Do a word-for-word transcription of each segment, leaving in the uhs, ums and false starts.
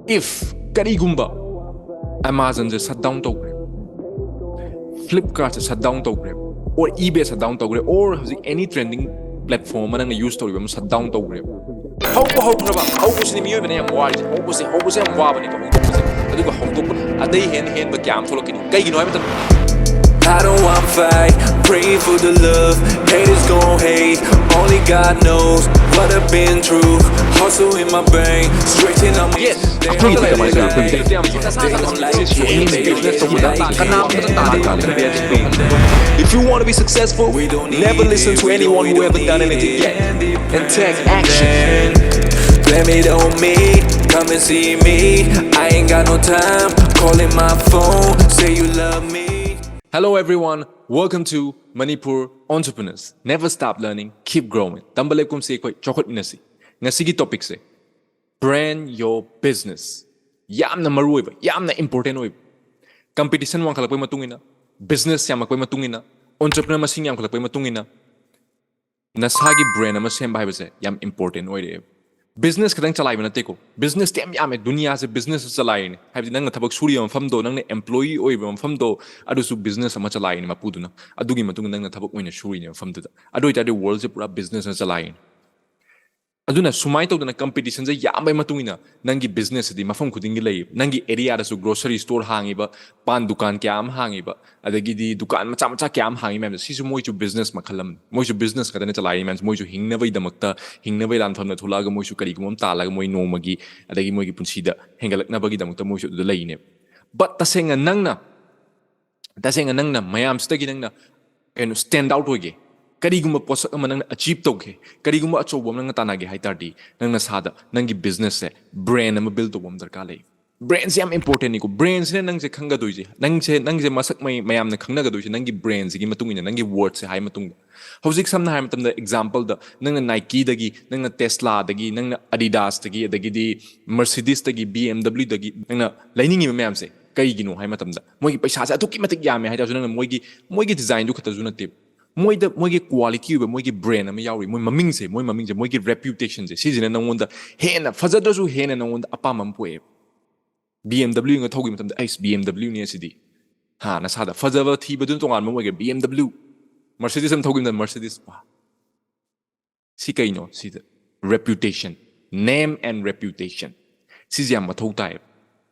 If ꯀꯔꯤꯒꯨꯝꯕ Amazonꯁꯦ shut down ꯇꯧꯈ꯭ꯔꯦ, Flipkartꯁꯦ shut down ꯇꯧꯈ꯭ꯔꯦ, or eBay shut down ꯇꯧꯈ꯭ꯔꯦ, or ꯍꯧꯖꯤꯛ any trending platform ꯑꯃ ꯅꯪꯅ use ꯇꯧꯔꯤꯕ ꯑꯃ shut down ꯇꯧꯈ꯭ꯔꯦ, ꯍꯧꯕ ꯍꯧꯈ꯭ꯔꯕ, ꯍꯧꯕꯁꯤꯅꯤ ꯃꯤꯑꯣꯏꯕꯅ ꯌꯥꯝ ꯋꯥꯔꯤꯁꯦ, ꯍꯧꯕꯁꯦ ꯍꯧꯕꯁꯦ ꯌꯥꯝ ꯋꯥꯕꯅꯤꯀꯣ ꯍꯧꯗꯣꯛꯄꯁꯦ꯫ ꯑꯗꯨꯒ ꯍꯧꯗꯣꯛꯄ ꯑꯗꯩ ꯍꯦꯟꯅ ꯍꯦꯟꯕ ꯀꯌꯥ ꯑꯃ ꯊꯣꯛꯂꯛꯀꯅꯤ꯫ ꯀꯩꯒꯤꯅꯣ ꯍꯥꯏꯕ ꯃꯇꯝꯗ I don't want fight, praying for the love. Haters gon' hate, only God knows what I've been through. Hustle in my brain, stretching on my Yes, ꯑꯩꯈꯣꯏꯒꯤꯗꯤ ꯀꯃꯥꯏꯅ ꯇꯧꯋꯤ? ꯑꯩꯈꯣꯏꯒꯤꯗꯤ ꯌꯥꯝ ꯆꯥꯎꯅ ꯇꯥꯟꯅ ꯀꯥꯟꯗ ꯀꯅꯥꯝꯇꯅ ꯇꯥꯟꯅ ꯀꯥꯟꯗ If you wanna be successful, never listen to anyone who haven't done anything yet. And take action. Blame it on me, come and see me. I ain't got no time, calling my phone, say you love me. Hello everyone, welcome to Manipur Entrepreneurs. Never stop learning, keep growing. ꯇꯝꯕ ꯂꯦꯞꯀꯨꯝꯁꯤ, ꯑꯩꯈꯣꯏ ꯆꯥꯎꯈꯠꯃꯤꯟꯅꯁꯤ꯫ ꯉꯁꯤꯒꯤ topicꯁꯦ brand your business꯫ ꯌꯥꯝꯅ ꯃꯔꯨ ꯑꯣꯏꯕ, ꯌꯥꯝꯅ important ꯑꯣꯏꯕ꯫ Competition ꯋꯥꯡꯈꯠꯂꯛꯄꯩ ꯃꯇꯨꯡ ꯏꯟꯅ, business ꯌꯥꯝꯃꯛꯄꯩ ꯃꯇꯨꯡ ꯏꯟꯅ, entrepreneur ꯃꯁꯤꯡ ꯌꯥꯝꯈꯠꯂꯛꯄꯩ ꯃꯇꯨꯡ ꯏꯟꯅ ꯅꯁꯥꯒꯤ brand ꯑꯃ ꯁꯦꯝꯕ ꯍꯥꯏꯕꯁꯦ ꯌꯥꯝ important ꯑꯣꯏꯔꯛꯑꯦꯕ꯫ Business ꯈꯛꯇꯪ ꯆꯂꯥꯏꯕ ꯅꯠꯇꯦꯀꯣ, business ꯌꯥꯝ ꯌꯥꯝꯃꯦ, ꯗꯨꯅꯤꯌꯥꯁꯦ business ꯆꯂꯥꯏꯔꯤꯅꯦ꯫ ꯍꯥꯏꯕꯗꯤ ꯅꯪꯅ ꯊꯕꯛ ꯁꯨꯔꯤꯕ ꯃꯐꯝꯗꯣ, ꯅꯪꯅ employee ꯑꯣꯏꯔꯤꯕ ꯃꯐꯝꯗꯣ, ꯑꯗꯨꯁꯨ business ꯑꯃ ꯆꯂꯥꯏꯔꯤꯅꯦ ꯃꯄꯨꯗꯨꯅ꯫ ꯑꯗꯨꯒꯤ ꯃꯇꯨꯡꯗ ꯅꯪꯅ ꯊꯕꯛ ꯑꯣꯏꯅ ꯁꯨꯔꯤꯅꯦ ꯃꯐꯝꯗꯨꯗ꯫ ꯑꯗꯨ ꯑꯣꯏꯇꯥꯔꯗꯤ worldꯁꯦ ꯄꯨꯔꯥ businessꯅ ꯆꯂꯥꯏꯔꯤꯅꯦ꯫ ꯑꯗꯨꯅ ꯁꯨꯃꯥꯏꯅ ꯇꯧꯗꯅ competitionꯁꯦ ꯌꯥꯝꯕꯩ ꯃꯇꯨꯡ ꯏꯟꯅ ꯅꯪꯒꯤ businessꯁꯤꯗꯤ ꯃꯐꯝ ꯈꯨꯗꯤꯡꯒꯤ ꯂꯩ꯫ ꯅꯪꯒꯤ areaꯗꯁꯨ grocery store ꯍꯥꯡꯉꯤꯕ, ꯄꯥꯟ ꯗꯨꯀꯥꯟ ꯀꯌꯥ ꯑꯃ ꯍꯥꯡꯉꯤꯕ, ꯑꯗꯒꯤꯗꯤ ꯗꯨꯀꯥꯟ ꯃꯆꯥ ꯃꯆꯥ ꯀꯌꯥ ꯑꯃ ꯍꯥꯡꯉꯤ ꯃꯌꯥꯝꯁꯦ, ꯁꯤꯁꯨ ꯃꯣꯏꯁꯨ business ꯃꯈꯜ ꯑꯃꯅꯤ꯫ ꯃꯣꯏꯁꯨ business ꯈꯛꯇꯅ ꯆꯂꯥꯏꯔꯤ ꯃꯌꯥꯝꯁꯦ꯫ ꯃꯣꯏꯁꯨ ꯍꯤꯡꯅꯕꯒꯤꯗꯃꯛꯇ, ꯍꯤꯡꯅꯕꯒꯤ ꯂꯥꯟꯐꯝꯗ ꯊꯣꯛꯂꯛꯑꯒ ꯃꯣꯏꯁꯨ ꯀꯔꯤꯒꯨꯝꯕ ꯑꯃ ꯇꯥꯜꯂꯒ ꯃꯣꯏ ꯅꯣꯡꯃꯒꯤ ꯑꯗꯒꯤ ꯃꯣꯏꯒꯤ ꯄꯨꯟꯁꯤꯗ ꯍꯦꯟꯒꯠꯂꯛꯅꯕꯒꯤꯗꯃꯛꯇ ꯃꯣꯏꯁꯨ ꯑꯗꯨꯗ ꯂꯩꯔꯤꯅꯦꯕ꯫ But ꯇꯁꯦꯡꯅ ꯅꯪꯅ ꯇꯁꯦꯡꯅ ꯅꯪꯅ ꯃꯌꯥꯝꯁꯤꯗꯒꯤ ꯅꯪꯅ ꯀꯩꯅꯣ stand out ꯑꯣꯏꯒꯦ, ꯀꯔꯤꯒꯨꯝꯕ ꯄꯣꯠꯁꯛ ꯑꯃ ꯅꯪꯅ achieve ꯇꯧꯒꯦ, ꯀꯔꯤꯒꯨꯝꯕ ꯑꯆꯧꯕ ꯑꯃ ꯅꯪꯅ ꯇꯥꯟꯅꯒꯦ ꯍꯥꯏ ꯇꯥꯔꯗꯤ, ꯅꯪ ꯅꯁꯥꯗ ꯅꯪꯒꯤ businessꯁꯦ brand ꯑꯃ build ꯇꯧꯕ ꯑꯃ ꯗꯔꯀꯥꯔ ꯂꯩ꯫ Brandꯁꯦ ꯌꯥꯝ importantꯅꯤꯀꯣ꯫ Brandꯁꯤꯅ ꯅꯪꯁꯦ ꯈꯪꯒꯗꯣꯏꯁꯦ, ꯅꯪꯁꯦ ꯅꯪꯁꯦ ꯃꯁꯛ ꯃꯩ ꯃꯌꯥꯝꯅ ꯈꯪꯅꯒꯗꯣꯏꯁꯦ ꯅꯪꯒꯤ brandꯁꯤꯒꯤ ꯃꯇꯨꯡ ꯏꯟꯅ, ꯅꯪꯒꯤ wordꯁꯦ ꯍꯥꯏ ꯃꯇꯨꯡꯗ꯫ ꯍꯧꯖꯤꯛ ꯁꯝꯅ ꯍꯥꯏꯔ ꯃꯇꯝꯗ exampleꯗ ꯅꯪꯅ Nikeꯗꯒꯤ, ꯅꯪꯅ Teslaꯗꯒꯤ, ꯅꯪꯅ Adidasꯇꯒꯤ, ꯑꯗꯒꯤꯗꯤ Mercedesꯇꯒꯤ, BMWꯗꯒꯤ ꯅꯪꯅ ꯂꯩꯅꯤꯡꯉꯤꯕ ꯃꯌꯥꯝꯁꯦ ꯀꯩꯒꯤꯅꯣ ꯍꯥꯏ ꯃꯇꯝꯗ ꯃꯣꯏꯒꯤ ꯄꯩꯁꯥꯁꯦ ꯑꯗꯨꯛꯀꯤ ꯃꯇꯤꯛ ꯌꯥꯝꯃꯦ ꯍꯥꯏ ꯇꯥꯔꯁꯨ ꯅꯪꯅ ꯃꯣꯏꯒꯤ ꯃꯣꯏꯒꯤ designꯗꯨ ꯈꯛꯇꯁꯨ ꯅꯠꯇꯦꯕ, ꯃꯣꯏꯗ ꯃꯣꯏꯒꯤ quality ꯑꯣꯏꯕ ꯃꯣꯏꯒꯤ brand ꯑꯃ ꯌꯥꯎꯔꯤ꯫ ꯃꯣꯏ ꯃꯃꯤꯡꯁꯦ, ꯃꯣꯏ ꯃꯃꯤꯡꯁꯦ, ꯃꯣꯏꯒꯤ reputationꯁꯦ, ꯁꯤꯁꯤꯅ ꯅꯪꯉꯣꯟꯗ ꯍꯦꯟꯅ, ꯐꯖꯗ꯭ꯔꯁꯨ ꯍꯦꯟꯅ ꯅꯪꯉꯣꯟꯗ ꯑꯄꯥꯝꯕ ꯑꯃ ꯄꯣꯛꯑꯦꯕ꯫ B M W ꯉ ꯊꯧꯈꯤꯕ ꯃꯇꯝꯗ, "ꯑꯩꯁ, B M W ꯅꯤ ꯑꯁꯤꯗꯤ"꯫ ꯍꯥ, ꯅꯁꯥꯗ ꯐꯖꯕ ꯊꯤꯕꯗꯨꯅ ꯇꯣꯉꯥꯟꯕ ꯑꯃ ꯑꯣꯏꯒꯦ, B M W꯫ Mercedes ꯑꯃ ꯊꯧꯈꯤꯕ ꯃꯇꯝꯗ, "Mercedes, ꯋꯥ"꯫ ꯁꯤ ꯀꯩꯅꯣ? ꯁꯤꯗ reputation, name and reputation, ꯁꯤꯁꯦ ꯌꯥꯝ ꯃꯊꯧ ꯇꯥꯏꯌꯦꯕ꯫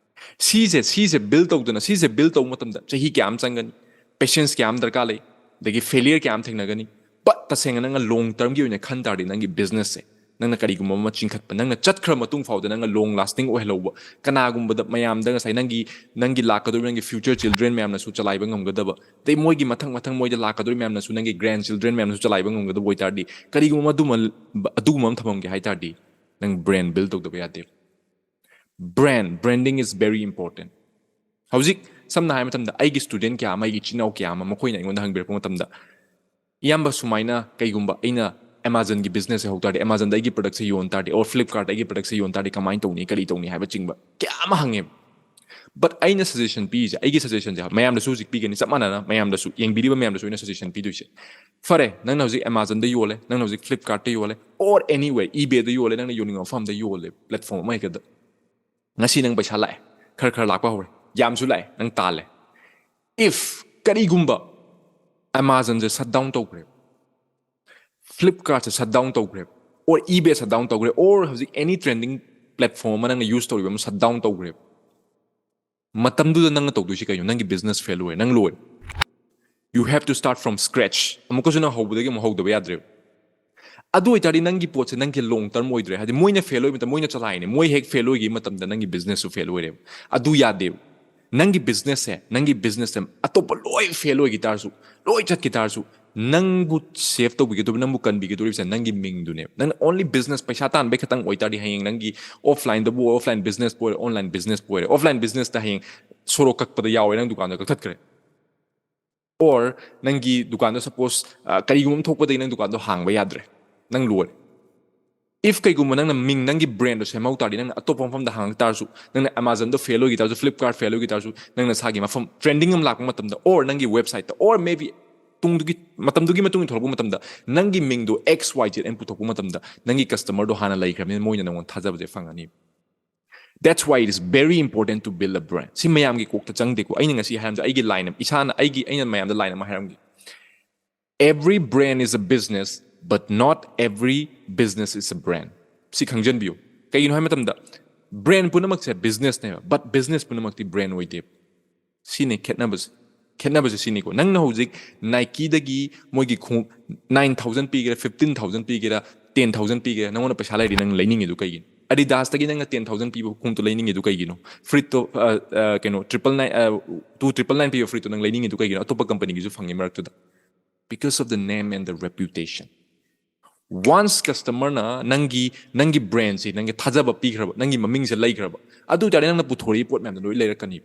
ꯁꯤꯁꯦ, ꯁꯤꯁꯦ build ꯇꯧꯗꯅ, ꯁꯤꯁꯦ build ꯇꯧꯕ ꯃꯇꯝꯗ ꯆꯍꯤ ꯀꯌꯥ ꯑꯃ ꯆꯪꯒꯅꯤ, patience ꯀꯌꯥ ꯑꯃ ꯗꯔꯀꯥꯔ ꯂꯩ, ꯑꯗꯒꯤ failure ꯀꯌꯥ ꯑꯃ ꯊꯦꯡꯅꯒꯅꯤ꯫ But ꯇꯁꯦꯡꯅ ꯅꯪꯅ long termꯒꯤ ꯑꯣꯏꯅ ꯈꯟ ꯇꯥꯔꯗꯤ, ꯅꯪꯒꯤ businessꯁꯦ, ꯅꯪꯅ ꯀꯔꯤꯒꯨꯝꯕ ꯑꯃ ꯆꯤꯡꯈꯠꯄ, ꯅꯪꯅ ꯆꯠꯈ꯭ꯔ ꯃꯇꯨꯡ ꯐꯥꯎꯗ ꯅꯪꯅ long lasting ꯑꯣꯏꯍꯜꯍꯧꯕ, ꯀꯅꯥꯒꯨꯝꯕꯗ ꯃꯌꯥꯝꯗ ꯉꯁꯥꯏ ꯅꯪꯒꯤ, ꯅꯪꯒꯤ ꯂꯥꯛꯀꯗꯧꯔꯤꯕ ꯅꯪꯒꯤ future children ꯃꯌꯥꯝꯅꯁꯨ ꯆꯂꯥꯏꯕ ꯉꯝꯒꯗꯕ, ꯑꯗꯩ ꯃꯣꯏꯒꯤ ꯃꯊꯪ ꯃꯊꯪ ꯃꯣꯏꯗ ꯂꯥꯛꯀꯗꯧꯔꯤꯕ ꯃꯌꯥꯝꯅꯁꯨ, ꯅꯪꯒꯤ grandchildren ꯃꯌꯥꯝꯅꯁꯨ ꯆꯂꯥꯏꯕ ꯉꯝꯒꯗꯕ ꯑꯣꯏꯇꯥꯔꯗꯤ, ꯀꯔꯤꯒꯨꯝꯕ ꯑꯗꯨꯃ, ꯑꯗꯨꯒꯨꯝꯕ ꯑꯃ ꯊꯝꯃꯝꯒꯦ ꯍꯥꯏ ꯇꯥꯔꯗꯤ, ꯅꯪ brand build ꯇꯧꯗꯕ ꯌꯥꯗꯦ꯫ Brand, branding is very important. ꯍꯧꯖꯤꯛ ꯁꯝꯅ ꯍꯥꯏꯔ ꯃꯇꯝꯗ, ꯑꯩꯒꯤ student ꯀꯌꯥ ꯑꯃ, ꯑꯩꯒꯤ ꯏꯆꯤꯟ ꯏꯅꯥꯎ ꯀꯌꯥ ꯑꯃ, ꯃꯈꯣꯏꯅ ꯑꯩꯉꯣꯟꯗ ꯍꯪꯕꯤꯔꯛꯄ ꯃꯇꯝꯗ, "ꯏꯌꯥꯝꯕ, ꯁꯨꯃꯥꯏꯅ ꯀꯩꯒꯨꯝꯕ ꯑꯩꯅ Amazonꯒꯤ business ꯍꯧ ꯇꯥꯔꯗꯤ, Amazonꯗ ꯑꯩꯒꯤ productꯁꯦ ꯌꯣꯟ ꯇꯥꯔꯗꯤ, or Flipkartꯇ ꯑꯩꯒꯤ productꯁꯦ ꯌꯣꯟ ꯇꯥꯔꯗꯤ ꯀꯃꯥꯏꯅ ꯇꯧꯅꯤ, ꯀꯔꯤ ꯇꯧꯅꯤ?" ꯍꯥꯏꯕ ꯆꯤꯡꯕ ꯀꯌꯥ ꯑꯃ ꯍꯪꯉꯦꯕ꯫ But ꯑꯩꯅ suggestion ꯄꯤꯔꯤꯁꯦ, ꯑꯩꯒꯤ suggestionꯁꯦ ꯃꯌꯥꯝꯗꯁꯨ ꯍꯧꯖꯤꯛ ꯄꯤꯒꯅꯤ, ꯆꯞ ꯃꯥꯟꯅꯅ ꯃꯌꯥꯝꯗꯁꯨ, ꯌꯦꯡꯕꯤꯔꯤꯕ ꯃꯌꯥꯝꯗꯁꯨ ꯑꯩꯅ suggestion ꯄꯤꯗꯣꯏꯁꯦ, ꯐꯔꯦ, ꯅꯪꯅ ꯍꯧꯖꯤꯛ Amazonꯗ ꯌꯣꯜꯂꯦ, ꯅꯪꯅ ꯍꯧꯖꯤꯛ Flipkartꯇ ꯌꯣꯜꯂꯦ, or anywhere, eBayꯗ ꯌꯣꯜꯂꯦ, ꯅꯪꯅ ꯌꯣꯟꯅꯤꯡꯕ ꯃꯐꯝꯗ ꯌꯣꯜꯂꯦ, platform ꯑꯃ ꯍꯦꯛꯇꯗ꯫ ꯉꯁꯤ ꯅꯪ ꯄꯩꯁꯥ ꯂꯥꯛꯑꯦ, ꯈꯔ ꯈꯔ ꯂꯥꯛꯄ ꯍꯧꯔꯦ, ꯌꯥꯝꯁꯨ ꯂꯥꯛꯑꯦ, ꯅꯪ ꯇꯥꯜꯂꯦ꯫ If ꯀꯔꯤꯒꯨꯝꯕ Amazonꯁꯦ shut down ꯇꯧꯈ꯭ꯔꯦ, Flipkartꯁꯦ shut down ꯇꯧꯈ꯭ꯔꯦ, or eBay shut down ꯇꯧꯈ꯭ꯔꯦ, or ꯍꯧꯖꯤꯛ any trending platform ꯑꯃ ꯅꯪꯅ use ꯇꯧꯔꯤꯕ ꯑꯃ shut down ꯇꯧꯈ꯭ꯔꯦ, ꯃꯇꯝꯗꯨꯗ ꯅꯪꯅ ꯇꯧꯗꯣꯏꯁꯤ ꯀꯩꯅꯣ? ꯅꯪꯒꯤ business fail ꯑꯣꯏꯔꯦ, ꯅꯪ ꯂꯣꯏꯔꯦ꯫ You have to start from scratch. ꯑꯃꯨꯛꯀꯁꯨ ꯅꯪ ꯍꯧꯕꯗꯒꯤ ꯑꯃꯨꯛ ꯍꯧꯗꯕ ꯌꯥꯗ꯭ꯔꯦꯕ꯫ ꯑꯗꯨ ꯑꯣꯏꯇꯥꯔꯗꯤ ꯅꯪꯒꯤ ꯄꯣꯠꯁꯦ ꯅꯪꯒꯤ long term ꯑꯣꯏꯗ꯭ꯔꯦ꯫ ꯍꯥꯏꯗꯤ ꯃꯣꯏꯅ fail ꯑꯣꯏꯕ ꯃꯇꯝꯗ, ꯃꯣꯏꯅ ꯆꯂꯥꯏꯅꯦ, ꯃꯣꯏ ꯍꯦꯛ fail ꯑꯣꯏꯈꯤꯕ ꯃꯇꯝꯗ ꯅꯪꯒꯤ businessꯁꯨ fail ꯑꯣꯏꯔꯦꯕ꯫ ꯑꯗꯨ ꯌꯥꯗꯦꯕ꯫ ꯅꯪꯒꯤ businessꯁꯦ, ꯅꯪꯒꯤ businessꯁꯦ ꯑꯇꯣꯞꯄ ꯂꯣꯏ fail ꯑꯣꯏꯈꯤ ꯇꯥꯔꯁꯨ, ꯂꯣꯏ ꯆꯠꯈꯤ ꯇꯥꯔꯁꯨ, ꯅꯪꯕꯨ save ꯇꯧꯕꯤꯒꯗꯧꯔꯤꯕ, ꯅꯪꯕꯨ ꯀꯟꯕꯤꯒꯗꯧꯔꯤꯕꯁꯦ ꯅꯪꯒꯤ ꯃꯤꯡꯗꯨꯅꯦꯕ꯫ ꯅꯪꯅ only business ꯄꯩꯁꯥ ꯇꯥꯟꯕꯩ ꯈꯛꯇꯪ ꯑꯣꯏꯇꯥꯔꯗꯤ, ꯍꯌꯦꯡ ꯅꯪꯒꯤ offlineꯗꯕꯨ ꯑꯣꯏꯔꯣ, offline businessꯄꯨ ꯑꯣꯏꯔꯣ, online businessꯄꯨ ꯑꯣꯏꯔꯣ, offline businessꯇ ꯍꯌꯦꯡ ꯁꯣꯔꯣꯛ ꯀꯛꯄꯗ ꯌꯥꯎꯔꯦ, ꯅꯪ ꯗꯨꯀꯥꯟꯗꯣ ꯀꯛꯊꯠꯈ꯭ꯔꯦ꯫ Or ꯅꯪꯒꯤ ꯗꯨꯀꯥꯟꯗꯣ suppose, ꯑ, ꯀꯔꯤꯒꯨꯝꯕ ꯑꯃ ꯊꯣꯛꯄꯗꯒꯤ ꯅꯪ ꯗꯨꯀꯥꯟꯗꯣ ꯍꯥꯡꯕ ꯌꯥꯗ꯭ꯔꯦ, ꯅꯪ ꯂꯣꯏꯔꯦ꯫ If ꯀꯩꯒꯨꯝꯕ ꯅꯪꯅ ꯃꯤꯡ, ꯅꯪꯒꯤ brandꯗꯣ ꯁꯦꯝꯍꯧ ꯇꯥꯔꯗꯤ, ꯅꯪꯅ ꯑꯇꯣꯞꯄ ꯃꯐꯝꯗ ꯍꯥꯡꯉꯛ ꯇꯥꯔꯁꯨ, ꯅꯪꯅ Amazonꯗ fail ꯑꯣꯏꯈꯤ ꯇꯥꯔꯁꯨ, Flipkart fail ꯑꯣꯏꯈꯤ ꯇꯥꯔꯁꯨ, ꯅꯪ ꯅꯁꯥꯒꯤ ꯃꯐꯝ trending ꯑꯃ ꯂꯥꯛꯄ ꯃꯇꯝꯗ, or ꯅꯪꯒꯤ websiteꯇ, or maybe ꯇꯨꯡꯗꯨꯒꯤ ꯃꯇꯝꯗꯨꯒꯤ ꯃꯇꯨꯡ ꯏꯟꯅ ꯊꯣꯛꯂꯛꯄ ꯃꯇꯝꯗ ꯅꯪꯒꯤ ꯃꯤꯡꯗꯣ X Y Z ꯑꯅ ꯄꯨꯊꯣꯛꯄ ꯃꯇꯝꯗ ꯅꯪꯒꯤ customerꯗꯣ ꯍꯥꯟꯅ ꯂꯩꯈ꯭ꯔꯕꯅꯤꯅ ꯃꯣꯏꯅ ꯅꯪꯉꯣꯟꯗ ꯊꯥꯖꯕꯁꯦ ꯐꯪꯉꯅꯤ. That's why it is very important to build a brand. ꯁꯤ ꯃꯌꯥꯝꯒꯤ ꯀꯣꯛꯇ ꯆꯪꯗꯦꯀꯣ. ꯑꯩꯅ ꯉꯁꯤ ꯍꯥꯏꯔꯝꯁꯦ ꯑꯩꯒꯤ line ꯑꯃ, ꯏꯁꯥꯅ ꯑꯩꯒꯤ, ꯑꯩꯅ ꯃꯌꯥꯝꯗ line ꯑꯃ ꯍꯥꯏꯔꯝꯒꯦ. Every brand is a business, but not every business is a brand. ꯁꯤ ꯈꯪꯖꯟꯕꯤꯌꯨ. ꯀꯩꯒꯤꯅꯣ ꯍꯥꯏꯕ ꯃꯇꯝꯗ brand ꯄꯨꯝꯅꯃꯛꯁꯦ businessꯅꯦꯕ, but business ꯄꯨꯝꯅꯃꯛꯇꯤ brand ꯑꯣꯏꯗꯦꯕ. ꯁꯤꯅꯤ ꯈꯦꯠꯅꯕꯁꯦ. ꯈꯦꯠꯅꯕꯁꯦ ꯁꯤꯅꯤꯀꯣ. ꯅꯪꯅ ꯍꯧꯖꯤꯛ Nikeꯗꯒꯤ ꯃꯣꯏꯒꯤ ꯈꯣꯡꯎꯞ nine thousand ꯄꯤꯒꯦꯔꯥ, fifteen thousand ꯄꯤꯒꯦꯔꯥ, ten thousand ꯄꯤꯒꯦꯔꯥ, ꯅꯪꯉꯣꯟꯗ ꯄꯩꯁꯥ ꯂꯩꯔꯗꯤ ꯅꯪ ꯂꯩꯅꯤꯡꯉꯤꯗꯨ ꯀꯩꯒꯤꯅꯣ? Adidasꯇꯒꯤ ꯅꯪꯅ ten thousand ꯄꯤꯕ ꯈꯣꯡꯎꯞꯇꯨ ꯂꯩꯅꯤꯡꯉꯤꯗꯨ ꯀꯩꯒꯤꯅꯣ? ꯐꯨꯔꯤꯠꯇꯣ, ꯑ, ꯑ, ꯀꯩꯅꯣ, triple nine, ꯑ, two triple nine ꯄꯤꯕ ꯐꯨꯔꯤꯠꯇꯣ ꯅꯪ ꯂꯩꯅꯤꯡꯉꯤꯗꯨ ꯀꯩꯒꯤꯅꯣ? ꯑꯇꯣꯞꯄ companyꯒꯤꯁꯨ ꯐꯪꯉꯤ ꯃꯔꯛꯇꯨꯗ. Because of the name and the reputation. Once customerꯅ ꯅꯪꯒꯤ, ꯅꯪꯒꯤ brandꯁꯦ, ꯅꯪꯒꯤ ꯊꯥꯖꯕ ꯄꯤꯈ꯭ꯔꯕ, ꯅꯪꯒꯤ ꯃꯃꯤꯡꯁꯦ ꯂꯩꯈ꯭ꯔꯕ, ꯑꯗꯨ ꯑꯣꯏꯇꯥꯔꯗꯤ ꯅꯪꯅ ꯄꯨꯊꯣꯔꯛꯏ ꯄꯣꯠ ꯃꯌꯥꯝꯗꯣ ꯂꯣꯏ ꯂꯩꯔꯛꯀꯅꯤ.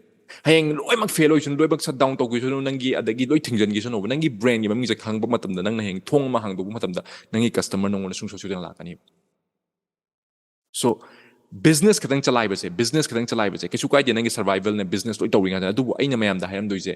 ꯍꯌꯦꯡ ꯂꯣꯏꯅꯃꯛ fail ꯑꯣꯏꯁꯅꯨ, ꯂꯣꯏꯅꯃꯛ shut down ꯇꯧꯈꯤꯁꯅꯨ, ꯅꯪꯒꯤ ꯑꯗꯒꯤ ꯂꯣꯏ ꯊꯤꯡꯖꯤꯟꯈꯤꯁꯅꯨꯕ, ꯅꯪꯒꯤ brandꯒꯤ ꯃꯃꯤꯡꯁꯦ ꯈꯪꯕ ꯃꯇꯝꯗ, ꯅꯪꯅ ꯍꯌꯦꯡ ꯊꯣꯡ ꯑꯃ ꯍꯥꯡꯗꯣꯛꯄ ꯃꯇꯝꯗ ꯅꯪꯒꯤ customer ꯅꯪꯉꯣꯟꯗ ꯁꯨꯡꯁꯣꯏ ꯁꯣꯏꯗꯅ ꯂꯥꯛꯀꯅꯤ. So, business ꯈꯛꯇꯪ ꯆꯂꯥꯏꯕꯁꯦ, business ꯈꯛꯇꯪ ꯆꯂꯥꯏꯕꯁꯦ ꯀꯩꯁꯨ ꯀꯥꯏꯗꯦ, ꯅꯪꯒꯤ survivalꯅꯦ, business ꯂꯣꯏ ꯇꯧꯔꯤ ꯉꯥꯛꯇꯅꯦ. ꯑꯗꯨꯕꯨ ꯑꯩꯅ ꯃꯌꯥꯝꯗ ꯍꯥꯏꯔꯝꯗꯣꯏꯁꯦ,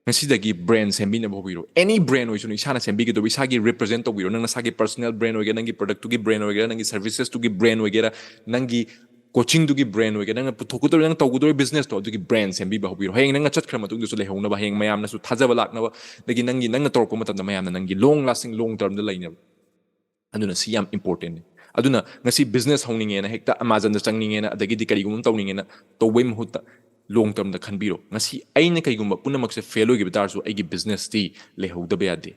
ꯉꯁꯤꯗꯒꯤ brand ꯁꯦꯝꯕꯤꯅꯕ ꯍꯧꯕꯤꯔꯣ. Any brand ꯑꯣꯏꯁꯅꯨ, ꯏꯁꯥꯅ ꯁꯦꯝꯕꯤꯒꯗꯧꯕ, ꯏꯁꯥꯒꯤ represent ꯇꯧꯕꯤꯔꯣ. ꯅꯪ ꯅꯁꯥꯒꯤ personal brand ꯑꯣꯏꯒꯦꯔꯥ, ꯅꯪꯒꯤ productꯇꯨꯒꯤ brand ꯑꯣꯏꯒꯦꯔꯥ, ꯅꯪꯒꯤ servicesꯇꯨꯒꯤ brand ꯑꯣꯏꯒꯦꯔꯥ, ꯅꯪꯒꯤ coachingꯗꯨꯒꯤ brand ꯑꯣꯏꯒꯦꯔꯥ, ꯅꯪꯅ ꯄꯨꯊꯣꯛꯀꯗꯧꯔꯤꯕ, ꯅꯪ ꯇꯧꯒꯗꯧꯔꯤꯕ businessꯇꯣ ꯑꯗꯨꯒꯤ brand ꯁꯦꯝꯕꯤꯕ ꯍꯧꯕꯤꯔꯣ. ꯍꯌꯦꯡ ꯅꯪꯅ ꯆꯠꯈ꯭ꯔ ꯃꯇꯨꯡꯗꯁꯨ ꯂꯩꯍꯧꯅꯕ, ꯍꯌꯦꯡ ꯃꯌꯥꯝꯅꯁꯨ ꯊꯥꯖꯕ ꯂꯥꯛꯅꯕ, ꯑꯗꯒꯤ ꯅꯪꯒꯤ, ꯅꯪꯅ ꯇꯧꯔꯛꯄ ꯃꯇꯝꯗ ꯃꯌꯥꯝꯅ ꯅꯪꯒꯤ long lasting, long termꯗ ꯂꯩꯅꯕ. ꯑꯗꯨꯅ ꯁꯤ ꯌꯥꯝ importantꯅꯤ. ꯑꯗꯨꯅ ꯉꯁꯤ business ꯍꯧꯅꯤꯡꯉꯦꯅ ꯍꯦꯛꯇ Amazonꯗ ꯆꯪꯅꯤꯡꯉꯦꯅ, ꯑꯗꯒꯤꯗꯤ ꯀꯔꯤꯒꯨꯝꯕ ꯑꯃ ꯇꯧꯅꯤꯡꯉꯦꯅ ꯇꯧꯕꯩ ꯃꯍꯨꯠꯇ long termꯗ ꯈꯟꯕꯤꯔꯣ. ꯉꯁꯤ ꯑꯩꯅ ꯀꯩꯒꯨꯝꯕ ꯄꯨꯝꯅꯃꯛꯁꯦ fail ꯑꯣꯏꯈꯤꯕ ꯇꯥꯔꯁꯨ ꯑꯩꯒꯤ businessꯇꯤ ꯂꯩꯍꯧꯗꯕ ꯌꯥꯗꯦ.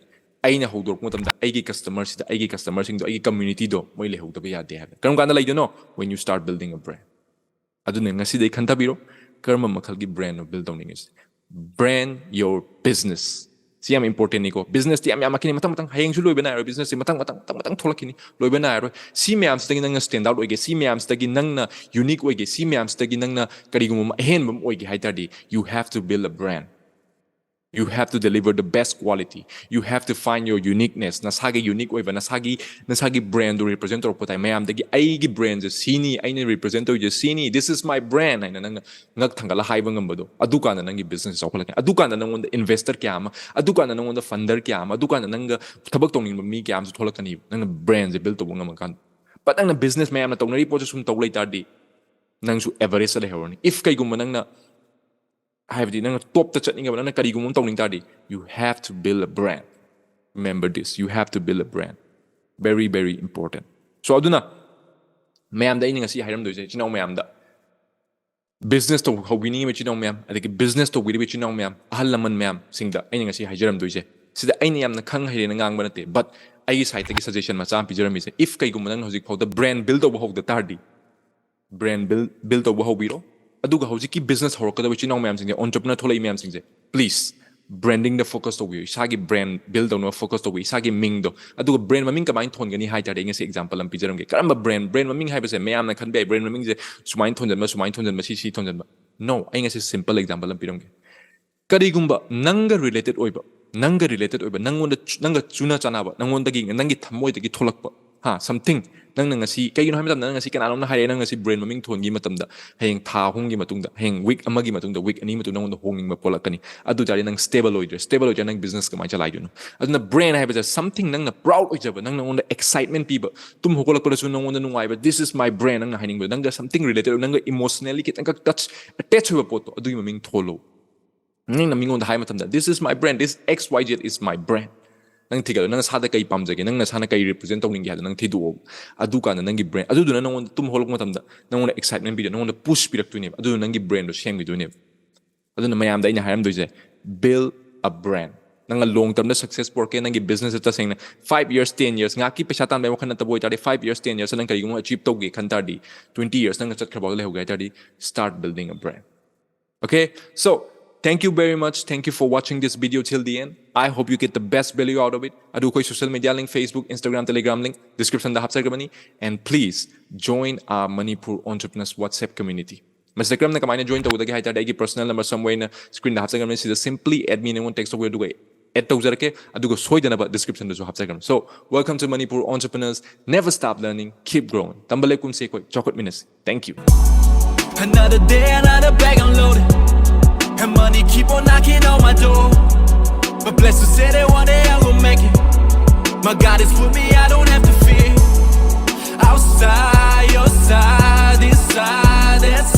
ꯑꯩꯅ ꯍꯧꯗꯣꯔꯛꯄ ꯃꯇꯝꯗ ꯑꯩꯒꯤ customerꯁꯤꯗ, ꯑꯩꯒꯤ customerꯁꯤꯡꯗꯣ, ꯑꯩꯒꯤ communityꯗꯣ ꯃꯣꯏ ꯂꯩꯍꯧꯗꯕ ꯌꯥꯗꯦ ꯍꯥꯏꯕ꯫ ꯀꯔꯝ ꯀꯥꯟꯗ ꯂꯩꯗꯣꯏꯅꯣ? When you start building a brand. ꯑꯗꯨꯅ ꯉꯁꯤꯗꯩ ꯈꯟꯊꯕꯤꯔꯣ, ꯀꯔꯝꯕ ꯃꯈꯜꯒꯤ brandꯅꯣ build ꯇꯧꯅꯤꯡꯉꯤꯁꯦ. Brand your business. ꯁꯤ ꯌꯥꯝ importantꯅꯤꯀꯣ. Businessꯇꯤ ꯌꯥꯝ ꯌꯥꯝꯃꯛꯈꯤꯅꯤ, ꯃꯊꯪ ꯃꯊꯪ, ꯍꯌꯦꯡꯁꯨ ꯂꯣꯏꯕ ꯅꯥꯏꯔꯣꯏ. Businessꯁꯤ ꯃꯊꯪ ꯃꯊꯪ ꯃꯊꯪ ꯃꯊꯪ ꯊꯣꯛꯂꯛꯈꯤꯅꯤ, ꯂꯣꯏꯕ ꯅꯥꯏꯔꯣꯏ. ꯁꯤ ꯃꯌꯥꯝꯁꯤꯗꯒꯤ ꯅꯪꯅ stand out ꯑꯣꯏꯒꯦ, ꯁꯤ ꯃꯌꯥꯝꯁꯤꯗꯒꯤ ꯅꯪꯅ unique ꯑꯣꯏꯒꯦ, ꯁꯤ ꯃꯌꯥꯝꯁꯤꯗꯒꯤ ꯅꯪꯅ ꯀꯔꯤꯒꯨꯝꯕ ꯑꯃ ꯑꯍꯦꯟꯕ ꯑꯃ ꯑꯣꯏꯒꯦ ꯍꯥꯏ ꯇꯥꯔꯗꯤ, you have to build a brand. You have to deliver the best quality. You have to find your uniqueness. ꯅꯁꯥꯒꯤ unique ꯑꯣꯏꯕ, ꯅꯁꯥꯒꯤ ꯅꯁꯥꯒꯤ brand ꯗꯨ represent ꯇꯧꯔꯛꯄ ꯇꯥꯏ꯫ ꯃꯌꯥꯝꯗꯒꯤ ꯑꯩꯒꯤ brand ꯁꯦ ꯁꯤꯅꯤ, ꯑꯩꯅ represent ꯇꯧꯔꯤꯁꯦ ꯁꯤꯅꯤ, this is my brand ꯍꯥꯏꯅ ꯅꯪꯅ ꯉꯛ ꯊꯥꯡꯒꯠꯂ ꯍꯥꯏꯕ ꯉꯝꯕꯗꯣ, ꯑꯗꯨꯀꯥꯟꯗ ꯅꯪꯒꯤ business ꯆꯥꯎꯈꯠꯂꯛꯀꯅꯤ꯫ ꯑꯗꯨꯀꯥꯟꯗ ꯅꯪꯉꯣꯟꯗ investor ꯀꯌꯥ ꯑꯃ, ꯑꯗꯨꯀꯥꯟꯗ ꯅꯪꯉꯣꯟꯗ funder ꯀꯌꯥ ꯑꯃ, ꯑꯗꯨꯀꯥꯟꯗ ꯅꯪꯒ ꯊꯕꯛ ꯇꯧꯅꯤꯡꯕ ꯃꯤ ꯀꯌꯥ ꯑꯃꯁꯨ ꯊꯣꯛꯂꯛꯀꯅꯤꯕ, ꯅꯪꯅ brand ꯁꯦ build ꯇꯧꯕ ꯉꯝꯃꯀꯥꯟꯗ꯫ But ꯅꯪꯅ business ꯃꯌꯥꯝꯅ ꯇꯧꯅꯔꯤ ꯄꯣꯠꯁꯦ ꯁꯨꯝ ꯇꯧ ꯂꯩ ꯇꯥꯔꯗꯤ, ꯅꯪꯁꯨ average ꯇ ꯂꯩꯍꯧꯔꯅꯤ꯫ If ꯀꯩꯒꯨꯝꯕ ꯅꯪꯅ, ꯍꯥꯏꯕꯗꯤ ꯅꯪꯅ top ꯇ ꯆꯠꯅꯤꯡꯉꯕ, ꯅꯪꯅ ꯀꯔꯤꯒꯨꯝꯕ ꯑꯃ ꯇꯧꯅꯤꯡ ꯇꯥꯔꯗꯤ, you have to build a brand. Remember this, you have to build a brand. Very, very important. So ꯑꯗꯨꯅ ꯃꯌꯥꯝꯗ ꯑꯩꯅ ꯉꯁꯤ ꯍꯥꯏꯔꯝꯗꯣꯏꯁꯦ, ꯏꯆꯤꯟ ꯏꯅꯥꯎ ꯃꯌꯥꯝꯗ, business ꯇꯧ ꯍꯧꯕꯤꯅꯤꯡꯉꯤꯕ ꯏꯆꯤꯟ ꯏꯅꯥꯎ ꯃꯌꯥꯝ, ꯑꯗꯒꯤ business ꯇꯧꯕꯤꯔꯤꯕ ꯏꯆꯤꯟ ꯏꯅꯥꯎ ꯃꯌꯥꯝ, ꯑꯍꯜ ꯂꯃꯟ ꯃꯌꯥꯝꯁꯤꯡꯗ ꯑꯩꯅ ꯉꯁꯤ ꯍꯥꯏꯖꯔꯝꯗꯣꯏꯁꯦ, ꯁꯤꯗ ꯑꯩꯅ ꯌꯥꯝꯅ ꯈꯪ ꯍꯩꯔꯦꯅ ꯉꯥꯡꯕ ꯅꯠꯇꯦ, but ꯑꯩꯒꯤ side ꯇꯒꯤ suggestion ꯃꯆꯥ ꯑꯃ ꯄꯤꯖꯔꯝꯃꯤꯁꯦ, if ꯀꯩꯒꯨꯝꯕ ꯅꯪꯅ ꯍꯧꯖꯤꯛ ꯐꯥꯎꯗ brand build ꯇꯧꯕ ꯍꯧꯗ ꯇꯥꯔꯗꯤ, brand build build ꯇꯧꯕ ꯍꯧꯕꯤꯔꯣ꯫ ꯑꯗꯨꯒ ꯍꯧꯖꯤꯛꯀꯤ business ꯍꯧꯔꯛꯀꯗꯕ ꯏꯆꯤꯟ ꯏꯅꯥꯎ ꯃꯌꯥꯝꯁꯤꯡꯁꯦ, entrepreneur ꯊꯣꯛꯂꯛꯏ ꯃꯌꯥꯝꯁꯤꯡꯁꯦ, please, branding ꯗ focus ꯇꯧꯕꯤꯌꯨ꯫ ꯏꯁꯥꯒꯤ brand build ꯇꯧꯅꯕ focus ꯇꯧꯕꯤꯌꯨ, ꯏꯁꯥꯒꯤ ꯃꯤꯡꯗꯣ꯫ ꯑꯗꯨꯒ brand ꯃꯃꯤꯡ ꯀꯃꯥꯏꯅ ꯊꯣꯟꯒꯅꯤ ꯍꯥꯏ ꯇꯥꯔꯗꯤ, ꯑꯩ ꯉꯁꯤ example ꯑꯃ ꯄꯤꯖꯔꯝꯒꯦ꯫ ꯀꯔꯝꯕ brand? Brand ꯃꯃꯤꯡ ꯍꯥꯏꯕꯁꯦ ꯃꯌꯥꯝꯅ ꯈꯟꯕ ꯌꯥꯏ, brand ꯃꯃꯤꯡꯁꯦ ꯁꯨꯃꯥꯏꯅ ꯊꯣꯟꯖꯟꯕ, ꯁꯨꯃꯥꯏꯅ ꯊꯣꯟꯖꯟꯕ, ꯁꯤ ꯁꯤ ꯊꯣꯟꯖꯟꯕ꯫ No, ꯑꯩ ꯉꯁꯤ simple example ꯑꯃ ꯄꯤꯔꯝꯒꯦ꯫ ꯀꯔꯤꯒꯨꯝꯕ ꯅꯪꯒ related ꯑꯣꯏꯕ, ꯅꯪꯒ related ꯑꯣꯏꯕ, ꯅꯪꯉꯣꯟꯗ ꯆꯨ- ꯅꯪꯒ ꯆꯨꯅ ꯆꯥꯟꯅꯕ, ꯅꯪꯉꯣꯟꯗꯒꯤ, ꯅꯪꯒꯤ ꯊꯃꯣꯏꯗꯒꯤ ꯊꯣꯛꯂꯛꯄ, ꯍꯥ, something, ꯅꯪꯅ ꯉꯁꯤ, ꯀꯩꯒꯤꯅꯣ ꯍꯥꯏꯕ ꯃꯇꯝꯗ, ꯅꯪ ꯉꯁꯤ ꯀꯅꯥꯅꯣꯝꯅ ꯍꯥꯏꯔꯛꯑꯦ, ꯅꯪ ꯉꯁꯤ brand ꯃꯃꯤꯡ ꯊꯣꯟꯈꯤ ꯃꯇꯝꯗ, ꯍꯌꯦꯡ ꯊꯥ ꯑꯍꯨꯝꯒꯤ ꯃꯇꯨꯡꯗ, ꯍꯌꯦꯡ week ꯑꯃꯒꯤ ꯃꯇꯨꯡꯗ, week ꯑꯅꯤ ꯃꯇꯨꯡꯗ ꯅꯪꯉꯣꯟꯗ ꯍꯣꯡꯅꯤꯡꯕ ꯄꯣꯛꯂꯛꯀꯅꯤ꯫ ꯑꯗꯨ ꯇꯥꯔꯗꯤ ꯅꯪ stable ꯑꯣꯏꯗ꯭ꯔꯦ꯫ Stable ꯑꯣꯏꯗ꯭ꯔꯦ, ꯅꯪ business ꯀꯃꯥꯏꯅ ꯆꯂꯥꯏꯗꯣꯏꯅꯣ? ꯑꯗꯨꯅ brand ꯍꯥꯏꯕꯁꯦ something ꯅꯪꯅ proud ꯑꯣꯏꯖꯕ, ꯅꯪ ꯅꯉꯣꯟꯗ excitement ꯄꯤꯕ, ꯇꯨꯝ ꯍꯧꯒꯠꯂꯛꯄꯗꯁꯨ ꯅꯉꯣꯟꯗ ꯅꯨꯡꯉꯥꯏꯕ, this is my brand ꯅꯪꯅ ꯍꯥꯏꯅꯤꯡꯕ, ꯅꯪꯒ something related, ꯅꯪꯒ emotionally ꯈꯤꯇꯪꯈꯛ touch, attach ꯑꯣꯏꯕ ꯄꯣꯠꯇꯣ, ꯑꯗꯨꯒꯤ ꯃꯃꯤꯡ ꯊꯣꯜꯂꯣ꯫ ꯅꯪꯅ ꯃꯤꯉꯣꯟꯗ ꯍꯥꯏ ꯃꯇꯝꯗ, this is my brand, this X Y Z is my brand. ꯅꯪ ꯊꯤꯒꯠꯂꯣ, ꯅꯪ ꯅꯁꯥꯗ ꯀꯩ ꯄꯥꯝꯖꯒꯦ, ꯅꯪ ꯅꯁꯥꯅ ꯀꯩ represent ꯇꯧꯅꯤꯡꯒꯦ ꯍꯥꯏꯗꯣ ꯅꯪ ꯊꯤꯗꯣꯛꯑꯣ꯫ ꯑꯗꯨꯀꯥꯟꯗ ꯅꯪꯒꯤ brand, ꯑꯗꯨꯗꯨꯅ ꯅꯉꯣꯟꯗ ꯇꯨꯝ ꯍꯧꯒꯠꯂꯛꯄ ꯃꯇꯝꯗ ꯅꯉꯣꯟꯗ excitement ꯄꯤꯗꯣꯏꯅꯦ, ꯅꯉꯣꯟꯗ push ꯄꯤꯔꯛꯇꯣꯏꯅꯦꯕ, ꯑꯗꯨꯅ ꯅꯪꯒꯤ brand ꯗꯣ ꯁꯦꯝꯈꯤꯗꯣꯏꯅꯦꯕ꯫ ꯑꯗꯨꯅ ꯃꯌꯥꯝꯗ ꯑꯩꯅ ꯍꯥꯏꯔꯝꯗꯣꯏꯁꯦ, build a brand. ꯅꯪꯅ long term ꯗ success ꯄꯨꯔꯛꯀꯦ, ꯅꯪꯒꯤ business ꯇ ꯇꯁꯦꯡꯅ five years, ten years, ꯉꯥꯏꯍꯥꯛꯀꯤ ꯄꯩꯁꯥ ꯇꯥꯟꯕꯒꯤ ꯋꯥꯈꯜ ꯅꯠꯇꯕ ꯑꯣꯏꯇꯥꯔꯗꯤ, five years, ten years ꯅꯪ ꯀꯔꯤꯒꯨꯝꯕ achieve ꯇꯧꯒꯦ ꯈꯟ ꯇꯥꯔꯗꯤ, twenty years ꯅꯪꯅ ꯆꯠꯈ꯭ꯔ ꯐꯥꯎꯗ ꯂꯩꯍꯧꯒꯦ ꯍꯥꯏ ꯇꯥꯔꯗꯤ, start building a brand. Okay, so thank you very much. Thank you for watching this video till the end. I hope you get the best value out of it. ꯑꯗꯨ ꯑꯩꯈꯣꯏ social media link, Facebook, Instagram, Telegram link description the ꯍꯥꯞꯆꯔꯛꯀꯕꯅꯤ꯫ And please join our Manipur Entrepreneurs WhatsApp community. ꯃꯁꯤꯗ ꯀꯔꯝꯅ ꯀꯃꯥꯏꯅ join ꯇꯧꯒꯗꯒꯦ ꯍꯥꯏ ꯇꯥꯔꯗꯤ, ꯑꯩꯒꯤ personal number somewhere ꯑꯩꯅ screenꯗ ꯍꯥꯞꯆꯈ꯭ꯔꯕꯅꯤ, ꯁꯤꯗ simply add me ꯑꯩꯉꯣꯟꯗ text ꯇꯧꯕꯤꯌꯨ, ꯑꯗꯨꯒ add ꯇꯧꯖꯔꯛꯀꯦ, ꯑꯗꯨꯒ ꯁꯣꯏꯗꯅꯕ descriptionꯗꯁꯨ ꯍꯥꯞꯆꯈ꯭ꯔꯕꯅꯤ꯫ So, welcome to Manipur entrepreneurs, never stop learning, keep growing. ꯇꯝꯕ ꯂꯦꯞꯀꯨꯝꯁꯤ, ꯑꯩꯈꯣꯏ ꯆꯥꯎꯈꯠꯃꯤꯟꯅꯁꯤ꯫ Thank you. Another day, another bag unloaded. And money keep on knocking on my door. But blessed to say that one day I will make it. My God is with me, I don't have to fear. Outside, your side, inside, that's